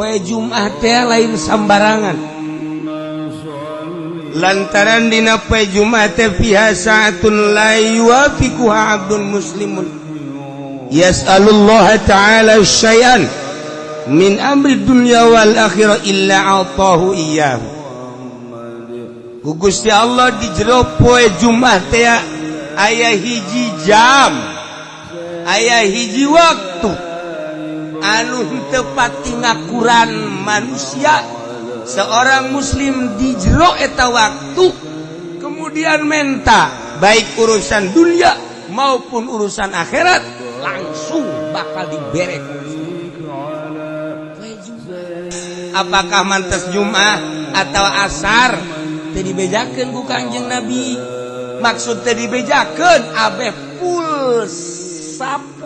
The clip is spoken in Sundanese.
Poe Jumat teh lain sambarangan, lantaran dina poe Jumat teh fiha sa'atun la yuwafiquha 'abdun muslimun yas'alullah ta'ala syai'an min amri dunya wal akhirah illa a'tahu iyyahu. Ku Gusti Allah di jero poe Jumat teh aya hiji jam, aya hiji waktu anu teu pati ngakuran manusia, seorang muslim di jero eta waktu kemudian menta baik urusan dunia maupun urusan akhirat, langsung bakal dibere ku Gusti. Poe Jumat. Apakah mantes Jumat atau asar teu dibejakeun ku Kangjeng Nabi. Maksud teu dibejakeun, abeh full 10.